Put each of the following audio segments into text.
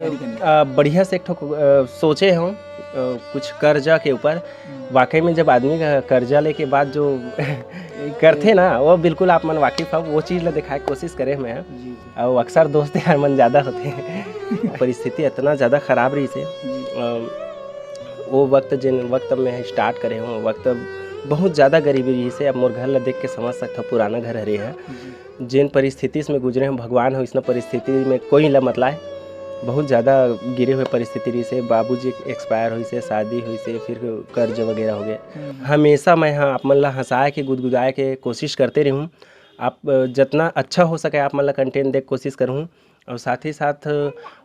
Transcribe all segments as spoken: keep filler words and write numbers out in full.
अ, बढ़िया से एक ठो, अ, सोचे हूँ, अ, कुछ कर्जा के ऊपर। वाकई में जब आदमी का कर्जा लेके बात जो करथे ना, वो बिल्कुल आप मन वाकिफ हव, वो चीज़ ला दिखाए के कोशिश करे मैं। जी, जी। अउ अक्सर दोस्त यार मन ज़्यादा होथे। परिस्थिति इतना ज़्यादा खराब रहिस हे। जी। अ, वो वक्त, जिन वक्त मैं start करे हूँ, वो वक्त बहुत ज़्यादा गरीबी रहिस हे। अब मोर घर ला देख के समझ सकथव, पुराना घर हरे हे। जी। जेन परिस्थिति से मैं गुजरे हूँ, भगवान हो, इसना परिस्थिति में कोई ला मत लाए। बहुत ज़्यादा गिरे हुए परिस्थिति रहिस हे, बाबूजी expire होइस हे, शादी होइस हे, फिर कर्ज वगैरह हो गए। हम्म। हमेशा मैं, हाँ, आप मन ला हंसाए के, गुदगुदाए के कोशिश करते रहूँ। आप, अ, जितना अच्छा हो सके, आप मन ला content दे के कोशिश करूँ। और साथ ही साथ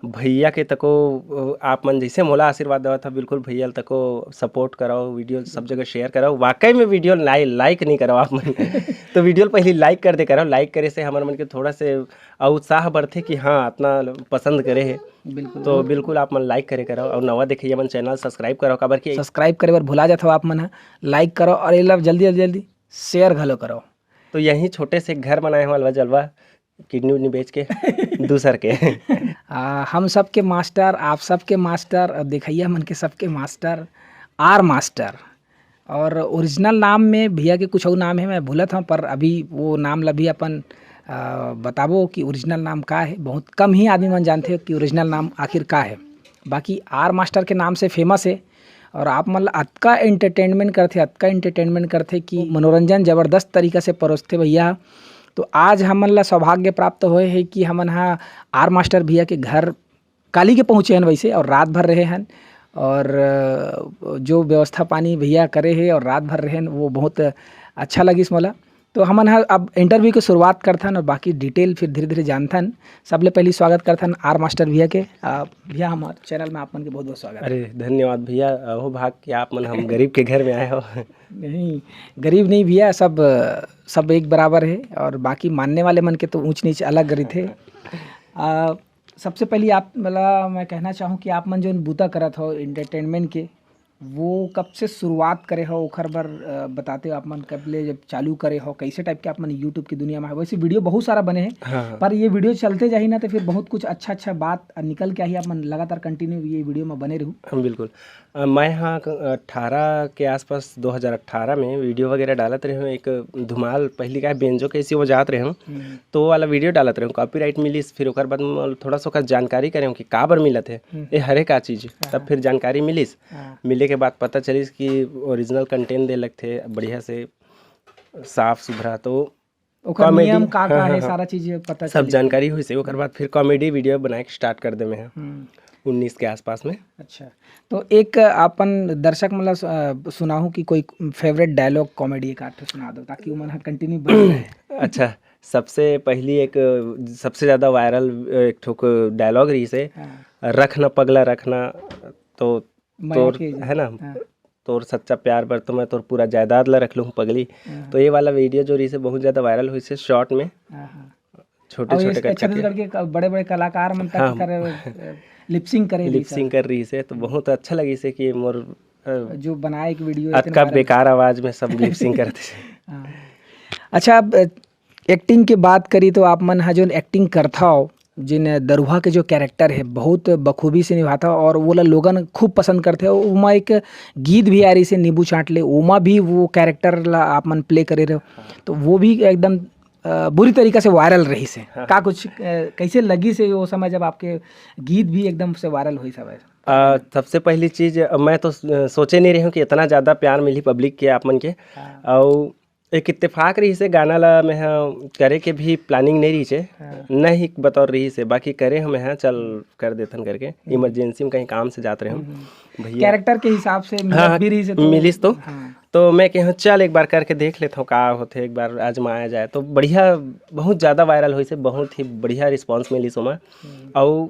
भैया के तको, अ, आप मन जैसे मोला आशीर्वाद देवत हव, बिल्कुल भैया ल तको support करव, video सब जगह share करव। वाकई में video ला-, like नहीं करव आप मन। तो video ल पहली like कर दे करव, like करे से हमर मन के थोड़ा से अउ उत्साह बढ़थे कि हाँ, इतना पसंद करे हे। बिल्कुल। तो बिल्कुल आप मन like करे करव और नवा देखइया मन channel subscribe करव, काबर कि subscribe करे बर भुला जाथव आप मन ह, like करव और एला जल्दी, जल्दी, जल्दी share घलो करव। तो यही छोटे से घर बनाए हव अलवा जलवा, kidney उडनी बेच के, दूसर के। आ, हम सबके master, आप सबके master और देखइया मन के सबके master, R Master। और original नाम में भैया के कुछ अउ नाम हे, मैं भूलत हूँ, पर अभी वो नाम ला भी अपन, आ, बताबो कि original नाम का हे। बहुत कम ही आदमी मन जानथे कि original नाम आखिर का हे। बाकी R Master के नाम से famous हे और आप मन ला अतका entertainment करथे, अतका entertainment करथे कि मनोरंजन जबरदस्त तरीका से परोसथे भैया। तो आज हमन ला सौभाग्य प्राप्त होए हे कि हमन हा R Master भैया के घर काली के पहुँचे हन वैसे, और रात भर रहे हन, और, अ, जो व्यवस्था पानी भैया करे हे और रात भर रहे हन, वो बहुत अच्छा लगिस मोला। तो हमन ह अब interview के शुरुआत करथन और बाकी detail फिर धीरे-धीरे जानथन। सबले पहली स्वागत करथन R Master भैया के। अ, भैया, हमार channel में आप मन के बहुत-बहुत स्वागत हे। अरे, धन्यवाद भैया, अहो भाग कि आप मन हम गरीब के घर में आए हो। नहीं, गरीब नहीं भैया, सब, सब एक बराबर हे और बाकी मानने वाले मन के तो ऊँच नीच अलग रहिथे। अ, सबसे पहली आप, मतलब, मैं कहना चाहूँ कि आप मन जोन बूता करत हो entertainment के, वो कब से शुरुआत करे हो, ओखर बर, अ, बताते हो आप मन कब ले जब चालू करे हो, कैसे type के आप मन YouTube की दुनिया में हो? वैसे video बहुत सारा बने हैं, हाँ, हाँ। पर ये video चलते जाही ना, तो फिर बहुत कुछ अच्छा-अच्छा बात निकल के आही। आप मन लगातार continue ये video में बने रहू। हाँ, बिल्कुल। अ, मैं हाँ क-, अठारह के आसपास, दो हज़ार अठारह में video वगैरह डालत रहे हूँ। एक धुमाल, पहली का बेंजो के इसी बजात रहे हूँ, हम्म। तो वो वाला video डालत रहे हूँ, copyright मिलिस। फिर ओकर बाद म-, थोड़ा सा ओकर जानकारी करे हूँ कि काबर मिलत हे, हम्म। ये हरे का चीज़। हाँ। तब फिर जानकारी मिलिस। हाँ। मिले के बाद पता चलिस कि original content दे लगथे बढ़िया से, साफ सुथरा। तो ओकर comedy, नियम का का हाँ, हे, हाँ, हाँ। सारा चीज पता सब चलिस। जानकारी होइस हे। ओकर बाद फिर comedy video बनाए के start कर दे में हे, हम्म। उन्नीस के आसपास में। अच्छा, तो एक अपन दर्शक मन ला सु-, अ, सुनाहू कि कोई favourite dialogue comedy एक आध ठो सुना दो, ताकि ओमन ह continue बने रहे। अच्छा, सबसे पहली एक, सबसे ज़्यादा viral एक ठो dialogue रहिस हे, हाँ। "रखना पगला रखना, तो मया तोर, के है ना, हाँ। तोर सच्चा प्यार बर तो मैं तोर पूरा जायदाद ला रख लूँ पगली।" हाँ। तो ये वाला video जो रहिस हे बहुत ज़्यादा viral होइस हे short में। हाँ, हाँ। छोटे-छोटे और ये करके। छत्तीसगढ़ के क-, बड़े-बड़े कलाकार मन तक हाँ। कर, अ, lip sync करे रहिस हे। Lip sync कर रहिस हे, तो बहुत अच्छा लगिस हे कि मोर, अ, जो बनाए एक video इतने अतका viral। बेकार आवाज में सब lip sync करथे। हाँ। अच्छा, अब, अ, acting के बात करी तो आप मन ह जोन acting करथव, जिन दरुहा के जो character हे, बहुत बखूबी से निभाथव और वोला लोगन खूब पसंद करथे। और ओमा एक गीत भी आए रहिस हे, नींबू चाट ले, ओमा भी वो character ला आप मन play करे रहे हो, तो वो भी एकदम, अ, बुरी तरीका से viral रहिस हे। हाँ। का कुछ, अ, कैसे लगिस हे वो समय जब आपके गीत भी एकदम से viral होइस हवय? अ, सबसे पहली चीज, अ, मैं तो स-, सोचे नहीं रहे हूँ कि इतना ज्यादा प्यार मिली public के आप मन के। हाँ। अउ एक इत्तेफाक रहिस हे, गाना ला मैं ह करे के भी planning नहीं रहिस हे, हाँ। नहीं बतौर रहिस हे, बाकी करे हूँ मैं ह, चल कर देथन करके, हम्म। Emergency में कहीं काम से जात रहे हूँ। हम्म, हम्म। भैया। Character के हिसाब से हाँ, मिलत भी रहिस हे तो मिलिस तो। हाँ। तो मैं कहे हूँ, चल एक बार करके देख लेथव का होथे, एक बार आजमाया जाए। तो बढ़िया, बहुत ज्यादा viral होइस हे, बहुत ही बढ़िया response मिलिस ओमा। हम्म। अउ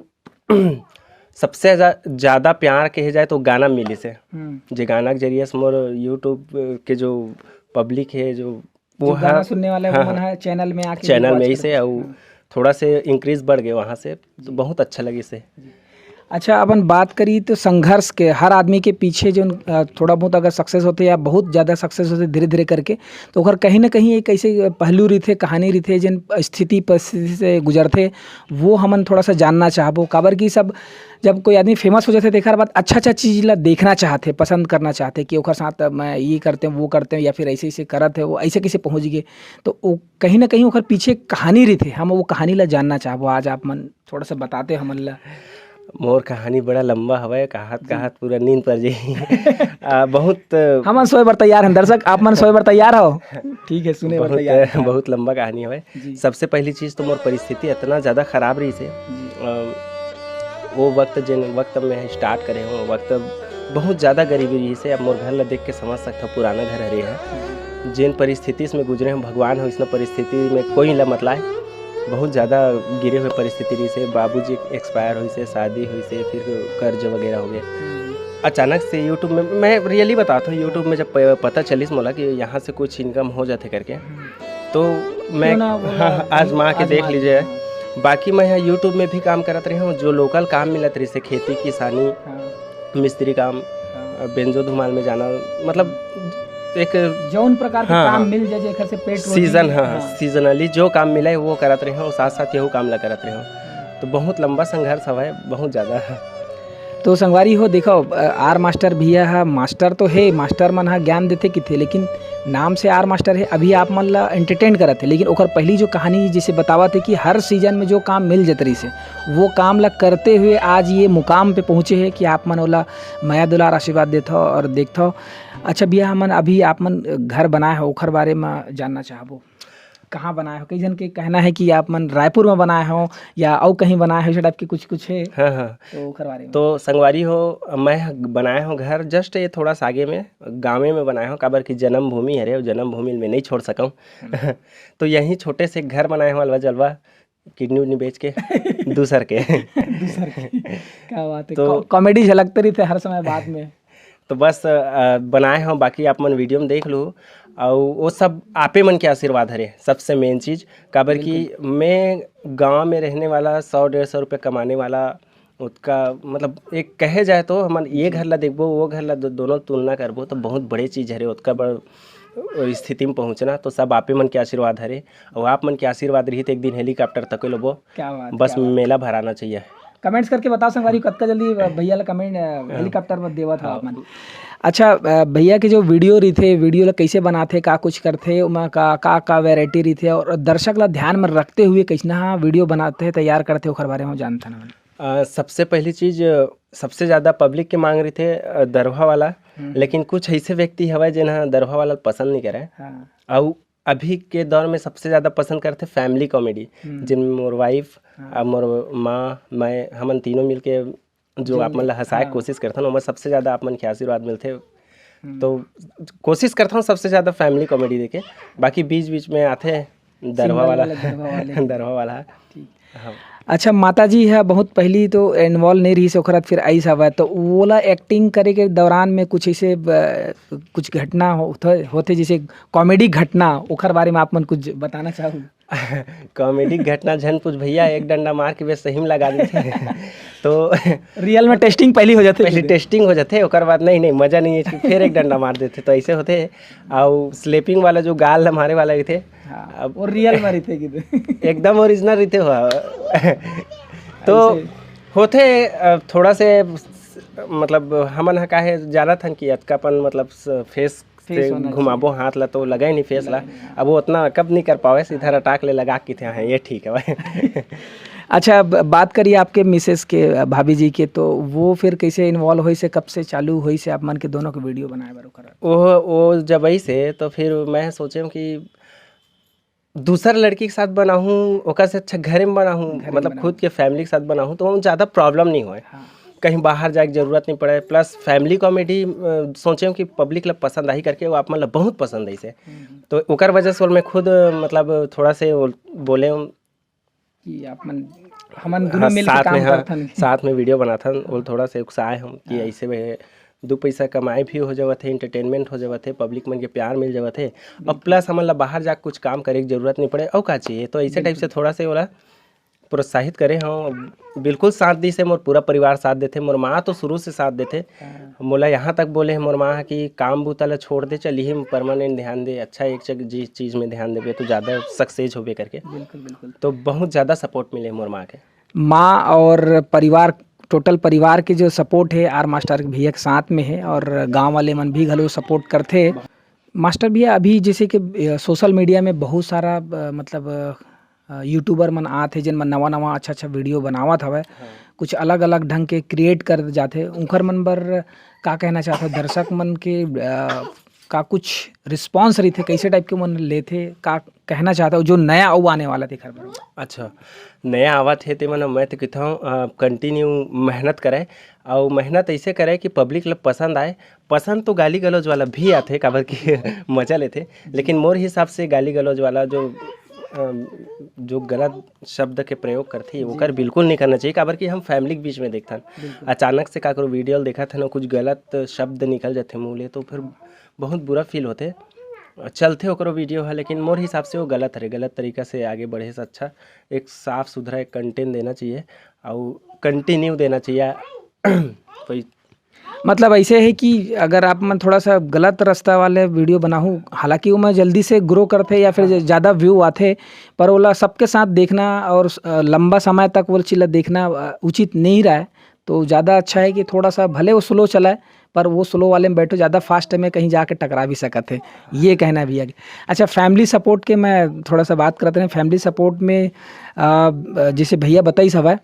सबसे जा-, ज्यादा प्यार कहे जाए तो गाना मिलिस हे। हम्म। जे गाना के जरिए से मोर YouTube के जो public हे, जो वो जो गाना ह-, सुनने वाले हाँ, वो मन हाँ। ह channel में आके channel में watch ही से करते। अउ हाँ। थोड़ा से increase बढ़ गए वहाँ से, तो जी। बहुत अच्छा लगिस हे। जी। अच्छा, अपन बात करी तो संघर्ष के, हर आदमी के पीछे जो, अ, थोड़ा बहुत अगर सक्सेस होथे या बहुत ज़्यादा सक्सेस होथे धीरे-धीरे करके, तो ओकर कहीं न कहीं एक ऐसे पहलू रहिथे, कहानी रहिथे, जेन स्थिति परिस्थिति से गुजरथे, वो हमन थोड़ा सा जानना चाहबो। काबर कि सब, जब कोई आदमी फेमस हो जाथे, तेकर बाद अच्छा-अच्छा चीज़ ला देखना चाहथे, पसंद करना चाहथे कि ओकर साथ मैं ये करते हूँ, वो करते हूँ, या फिर ऐसे-ऐसे करत हे, वो ऐसे कैसे पहुँच गे। तो वो कहीं न कहीं ओकर पीछे कहानी रहिथे, हम वो कहानी ला जानना चाहबो। आज आप मन थोड़ा सा बताते हमन ला। मोर कहानी बड़ा लंबा हवय, कहत, जी। कहत पूरा नींद पर जाही। आ, बहुत हमन सोए बर तैयार हन दर्शक, आप मन सोए बर तैयार हव? ठीक है, सुने बर बहुत, तैयार हन। बहुत लंबा कहानी हवय। जी। सबसे पहली चीज़ तो मोर परिस्थिति इतना ज़्यादा खराब रहिस हे। जी। अ, वो वक्त, जेन वक्त में स्टार्ट करे हूँ, वो वक्त बहुत ज़्यादा गरीबी रहिस हे। अब मोर घर ला देख के समझ सकथव, पुराना घर हरे हे। जी। जेन परिस्थिति से मैं गुजरे हूँ, भगवान हो, इसने परिस्थिति में कोई ला मत लाए। बहुत ज़्यादा गिरे हुए परिस्थिति रहिस हे, बाबूजी एक्सपायर होइस हे, शादी होइस हे, फिर कर्ज वगैरह हो गए। हम्म। अचानक से YouTube में, मैं रियली बताता हूँ, YouTube में जब प-, पता चलिस मोला कि यहाँ से कुछ इनकम हो जाथे करके, हम्म। तो मैं, क्यों ना वो हाँ, हाँ, आजमा के आजमा देख लीजिए। हाँ। बाकी मैं यहाँ YouTube में भी काम करत रहे हूँ, जो लोकल काम मिलत रहिस हे, खेती किसानी, हाँ। मिस्त्री काम, हाँ। अ, बेंजो धुमाल में जाना, मतलब एक जौन प्रकार के हाँ, काम हाँ। मिल जाए, जेकर से पेट रोजी, सीजन, हाँ, हाँ। सीजनली जो काम मिले, वो करत रहे हूँ, साथ-साथ यहू काम ला करत रहे हूँ। तो बहुत लंबा संघर्ष हवय, बहुत ज़्यादा। तो संगवारी हो, देखो, अ, आर मास्टर भैया ह, मास्टर तो हे, मास्टर मन ह ज्ञान देथे किथे, लेकिन नाम से आर मास्टर हे, अभी आप मन ला एंटरटेन करत हे, लेकिन ओकर पहली जो कहानी जैसे बतावत हे कि हर सीजन में जो काम मिल जत रहिस हे, वो काम ला करते हुए आज ये मुकाम पे पहुँचे हे कि आप मन ओला मया दुलार आशीर्वाद देथव और देखथव। अच्छा भैया, हमन अभी आप मन घर बनाए हो, ओखर बारे म जानना चाहबो, कहाँ बनाए हो? कई झन के कहना है कि आप मन रायपुर में बनाए हो या अउ कहीं बनाए हो, ऐसे टाइप के कुछ, कुछ है? हाँ, हाँ। तो ओखर बारे में। तो संगवारी हो, मैं ह-, बनाए हो घर जस्ट ये थोड़ा सा आगे में, गाँवे में बनाए हो, काबर कि जन्मभूमि हरे, अउ जन्मभूमि में नहीं छोड़ सकूँ। हम्म। तो यहीं छोटे से घर बनाए हो, अलवा जलवा, किडनी उडनी बेच के, दूसर के। दूसर के। क्या बात है। तो कॉ-, कॉमेडी झलकते रहिथे हर समय बात में। तो बस, अ, बनाए हो, बाकी आप मन वीडियो में देख लो, अउ वो सब आपे मन के आशीर्वाद हरे, सबसे मेन चीज। काबर कि बिल्कुल। मैं गांव में रहने वाला, सौ डेढ़ सौ रुपये कमाने वाला, ओतका, मतलब, एक कहे जाए तो हमन ये घर ला देखबो, वो घर ला दो-, दोनों तुलना करबो, तो बहुत बड़े चीज हरे, ओतका बड़ स्थिति में पहुंचना, तो सब आपे मन के आशीर्वाद हरे। अउ आप मन के आशीर्वाद रही, तो एक दिन हेलीकॉप्टर तक लेबो। क्या बात, बस क्या बात। मेला भराना चाहिए। कमेंट्स करके बताओ संगवारी, कतका जल्दी भैया ला कमेंट, अ, हाँ। हेलीकॉप्टर में देवत हो हाँ। आप मन। अच्छा, अ, भैया के जो वीडियो रहिथे, वीडियो ला कैसे बनाथे, का कुछ करथे, ओमा का, का, का वैरायटी रहिथे, और दर्शक ला ध्यान में रखते हुए कैसना वीडियो बनाथे, तैयार करथे, ओखर बारे में जानथन हमन। अ, सबसे पहली चीज, अ, सबसे ज्यादा पब्लिक के मांग रहिथे, अ, दरभा वाला, हम्म। लेकिन कुछ ऐसे व्यक्ति हवय, जेन ह दरभा वाला पसंद नहीं करे। हाँ। अउ अभी के दौर में सबसे ज्यादा पसंद करथे फैमिली कॉमेडी, हम्म। जेन मोर वाइफ, हाँ। अउ मोर माँ, मैं, हमन तीनों मिलके जो आप मन ला हंसाए के हाँ। कोशिश करथन, ओमा सबसे ज्यादा आप मन के आशीर्वाद मिलथे। हम्म। तो कोशिश करथन सबसे ज्यादा फैमिली कॉमेडी देखे, बाकी बीच-बीच में आथे दरवा सिंगल वाला। वाला, दरवा वाले। दरवा वाला। ठीक। हाँ। अच्छा, माता जी ह बहुत पहली तो इन्वॉल्व नहीं रहिस, ओखर बाद फिर आइस हवय, तो ओला एक्टिंग करे के दौरान में कुछ ऐसे, अ, कुछ घटना होथे, होथे जैसे कॉमेडी घटना, ओखर बारे में आप मन कुछ बताना चाहू? कॉमेडी घटना झन पूछ भैया, एक डंडा मार के बस सही में लगा देथे। तो रियल में टेस्टिंग पहली हो जाथे पहली कि? टेस्टिंग हो जाथे, ओकर बाद नहीं, नहीं, मजा नहीं है, फिर एक डंडा मार देथे, तो ऐसे होथे। अउ स्लेपिंग वाला जो गाल मारे वाला रहिथे, हाँ, अब वो रियल में रहिथे कि? एकदम ओरिजिनल रहिथे हो। तो ऐसे। होथे, अ, थोड़ा से, मतलब, हमन ह काहे जानत हन कि अतकापन, मतलब, स-, फेस फेस से होना घुमाबो चाहिए। हाथ ला तो लगे नहीं फेस ला। लगे नहीं, हाँ। अब वो उतना कब नहीं कर पावे, सीधा हाँ। रटाक ले लगा के थे, हाँ, ये ठीक है भाई। अच्छा, अब बात करिए आपके मिसेस के, अ, भाभी जी के, तो वो फिर कैसे इन्वॉल्व होइस हे, कब से चालू होइस हे आप मन के दोनों के वीडियो बनाए बर ओकर? वो, वो जब ऐसे तो फिर मैं सोचे हूँ कि दूसर लड़की के साथ बनाहूँ, ओकर से अच्छा घरे में बनाहूँ, घरे में मतलब बनाहूँ। खुद के फैमिली के साथ बनाहूँ, तो वो ज्यादा प्रॉब्लम नहीं होए। हाँ। कहीं बाहर जाए के जरूरत नहीं पड़े, प्लस फैमिली कॉमेडी, अ, सोचे हूँ कि पब्लिक ला पसंद आही करके, वो आप मन ला बहुत पसंद आइस हे। हम्म। तो ओकर वजह से मैं खुद, मतलब, थोड़ा से वो बोले हूँ कि आप मन, हमन हाँ, दोनों मिल के साथ काम में, हाँ, करथन। साथ में वीडियो बनाथन, वो हाँ। थोड़ा से उकसाए हम कि हाँ। ऐसे में दू पैसा कमाई भी हो जावत हे, एंटरटेनमेंट हो जावत हे, पब्लिक मन के प्यार मिल जावत हे, और बिल्कुल। प्लस हमन ला बाहर जाके कुछ काम करे के जरूरत नहीं पड़े, और का चाहिए? तो ऐसे टाइप से बिल्कुल। थोड़ा से ओला प्रोत्साहित करे हव, बिल्कुल साथ दिस हे। मोर पूरा परिवार साथ देथे, मोर माँ तो शुरू से साथ देथे। हाँ। मोला यहाँ तक बोले हे मोर माँ ह कि काम बूता ला छोड़ दे, चल इही में परमानेंट ध्यान दे, अच्छा एक चीज में ध्यान देबे तो ज़्यादा सक्सेस होबे करके। बिल्कुल, बिल्कुल। तो बहुत ज़्यादा सपोर्ट मिले मोर माँ के। माँ और परिवार, टोटल परिवार के जो सपोर्ट हे आर मास्टर भैया के साथ में हे और गाँव वाले मन भी घलो सपोर्ट करथे। मास्टर भैया, अभी जैसे कि सोशल मीडिया में बहुत सारा मतलब यूट्यूबर मन आत हे, जेन मन नवा नवा अच्छा अच्छा वीडियो बनावत हवय, हाँ। कुछ अलग अलग ढंग के क्रिएट कर जाथे, उंखर मन बर का कहना चाहत हव? दर्शक मन के का कुछ रिस्पॉन्स रहिथे, कैसे टाइप के मन लेथे, का कहना चाहत हव जो नया अउ आने वाला तेखर बर? अच्छा, नया आवत हे ते मन, मैं तो कहत हव कंटिन्यू मेहनत करे, अउ मेहनत ऐसे करे कि पब्लिक ल पसंद आए। पसंद तो गाली गलौज वाला भी आथे, काबर कि मजा लेथे, लेकिन मोर हिसाब से गाली गलौज वाला जो जो गलत शब्द के प्रयोग करथे, ओकर बिल्कुल नहीं करना चाहिए, काबर कि हम फैमिली के बीच में देखथन। अचानक से काकरो वीडियो ल देखत हन, कुछ गलत शब्द निकल जाथे मुँह ले, तो फिर बहुत बुरा फील होथे। चलथे ओकरो वीडियो ह, लेकिन मोर हिसाब से वो गलत हरे। गलत तरीका से आगे बढ़े से अच्छा एक साफ सुथरा एक कंटेंट देना चाहिए, अउ कंटिन्यू देना चाहिए। कोई मतलब ऐसे है कि अगर आप मन थोड़ा सा गलत रास्ता वाले वीडियो बनाहू, हालांकि वो मैं जल्दी से ग्रो करथे या फिर हाँ। ज़्यादा व्यू आथे, पर ओला सबके साथ देखना और लंबा समय तक वो चीज़ देखना उचित नहीं रहा है। तो ज़्यादा अच्छा है कि थोड़ा सा भले वो स्लो चलाए, पर वो स्लो वाले में बैठो, ज़्यादा फास्ट में कहीं जाके टकरा भी सकत है, ये कहना भैया। अच्छा, फैमिली सपोर्ट के मैं थोड़ा सा बात करते हैं। फैमिली सपोर्ट में जैसे भैया बताई सब है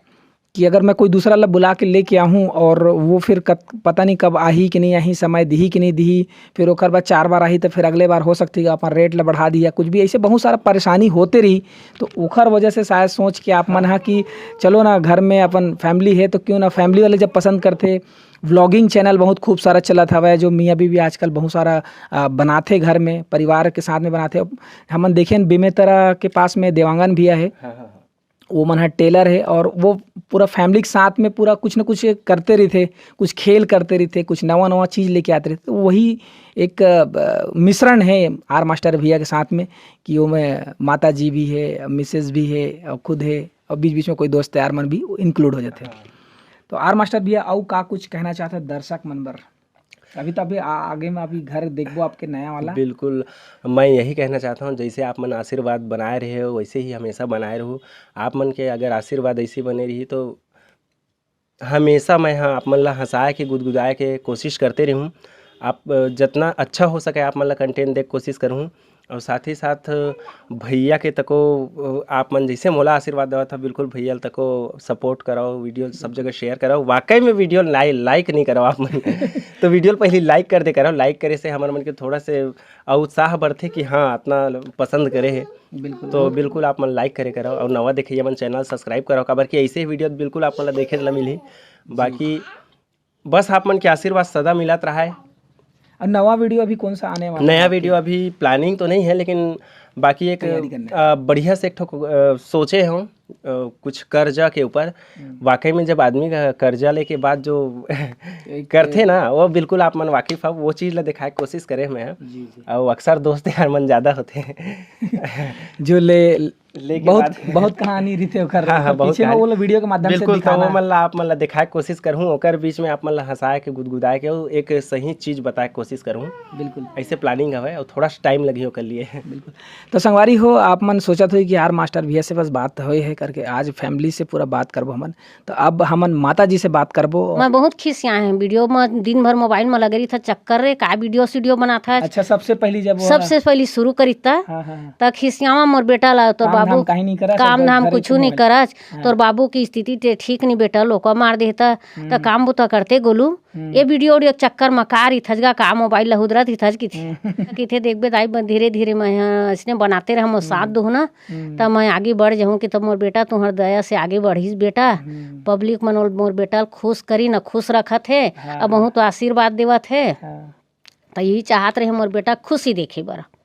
कि अगर मैं कोई दूसरा ला बुला के लेके आहूँ और वो फिर कत-, पता नहीं कब आही कि नहीं आही, समय दिही कि नहीं दिही, फिर ओकर बाद चार बार आही, तो फिर अगले बार हो सकती है अपन रेट ला बढ़ा दिही या कुछ भी, ऐसे बहुत सारा परेशानी होते रही। तो ओकर वजह से शायद सोच के आप मन हा कि चलो ना, घर में अपन फैमिली है, तो क्यों ना फैमिली वाले जब पसंद करथे, व्लॉगिंग चैनल बहुत खूब सारा चलत हवय, जो मियाँ बीबी आजकल बहुत सारा बनाथे घर में, परिवार के साथ में बनाथे। हमन देखेन बेमेतरा के पास में देवांगन भैया है, हाँ, हाँ, हाँ। वो मन ह टेलर है और वो पूरा फैमिली के साथ में पूरा कुछ न कुछ करते रहिथे, कुछ खेल करते रहिथे, कुछ नवा नवा चीज़ लेके आते रहिथे। तो वही एक मिश्रण है आर मास्टर भैया के साथ में कि वो में माता जी भी है, मिसेज भी है और खुद है और बीच बीच में कोई दोस्त यार मन भी इंक्लूड हो जाते हैं। तो आर मास्टर भैया, अउ का कुछ कहना चाहते हैं दर्शक मन बर? अभी तो अभी आ-, आगे में अभी घर देखबो आपके नया वाला। बिल्कुल, मैं यही कहना चाहता हूँ, जैसे आप मन आशीर्वाद बनाए रहे हो, वैसे ही हमेशा बनाए रहो। आप मन के अगर आशीर्वाद ऐसे बने रही, तो हमेशा मैं, हाँ, आप मन ला हंसाए के, गुदगुदाए के कोशिश करते रहूँ। आप, अ, जितना अच्छा हो सके, आप मन ला कंटेंट दे के कोशिश करूँ। और साथ ही साथ भैया के तको, अ, आप मन जैसे मोला आशीर्वाद देवत ह, बिल्कुल भैया ल तको सपोर्ट कराओ, वीडियो सब जगह शेयर कराओ। वाकई में वीडियो लाई-, लाइक नहीं कराओ आप मन। तो वीडियो ल पहले लाइक कर दे कराओ, लाइक करे से हमर मन के थोड़ा से अउ उत्साह बढ़थे कि हाँ, इतना पसंद करे है। बिल्कुल। तो बिल्कुल आप मन लाइक करे कराओ और नवा देखइया मन चैनल सब्सक्राइब कराओ, काबर कि ऐसे ही वीडियो बिल्कुल आप मन ला देखे ला मिलही। बाकी बस आप मन के आशीर्वाद सदा मिलत रहे। और नवा वीडियो अभी कौन सा आने वाला नया है आपके? वीडियो अभी प्लानिंग तो नहीं है, लेकिन बाकी एक, तैयारी करना है। अ, बढ़िया से एक ठो, अ, सोचे हूँ, अ, कुछ कर्जा के ऊपर। हम्म। वाकई में जब आदमी का कर्जा लेके बाद जो एक करथे ना, वो बिल्कुल आप मन वाकिफ हो, वो चीज़ ला दिखाए के कोशिश करे मैं। जी, जी। और अक्सर दोस्त यार मन ज़्यादा होथे। जो ले लेके बहुत, बाद बहुत कहानी रहिथे ओकर, हाँ, हाँ, ओकर बहुत पीछे में कहानी। वो ला वीडियो के माध्यम से बिल्कुल, तो दिखाना वो है। मन ला आप मन ला दिखाए के कोशिश करहूँ, ओकर बीच में आप मन ला हंसाए के, गुदगुदाए के, वो एक सही चीज़ बताए के कोशिश करहूँ। बिल्कुल। ऐसे प्लानिंग हवे और थोड़ा टाइम लगही ओकर लिए। बिल्कुल। तो संगवारी हो, आप मन सोचत होई कि यार मास्टर भैया से बस बात होए है करके, आज फैमिली से पूरा बात करबो हमन। तो अब हमन माता जी से बात करबो। मैं बहुत खिसियाए हूँ, वीडियो में दिन भर मोबाइल में लगे रही था, चक्कर रे का वीडियो सीडियो बनाता है। अच्छा, सबसे पहली जब वो सबसे पहली शुरू करी था, हाँ, हाँ, हाँ। त खिसियावा मोर बेटा ला, तोर काम बाबू धाम काहे नहीं करस, काम अगर धाम घरे कुछ के नहीं मोबाइल। करस, हाँ। तोर बाबू की स्थिति ते ठीक नहीं बेटा, लोका मार देता, त हम्म। काम बुता करते गोलू। हम्म। ये वीडियो उडियो चक्कर में का रही थजगा, का मोबाइल लहुदरा थी थज की थी। हम्म। किथे देखबे दाई बन धीरे धीरे मैं, हाँ, इसने बनाते रह, मोर साथ हम्म। दो ना। हम्म। त मैं आगे बढ़ जाऊँ कि तब मोर बेटा तुम्हार दया से आगे बढ़िस बेटा। हम्म। पब्लिक मन मोर बेटा ल खुश करी न, खुश रखत हे, हाँ। अब बहुत आशीर्वाद देवत हे। हाँ। त यही चाहत रहे मोर बेटा खुशी देखे बर।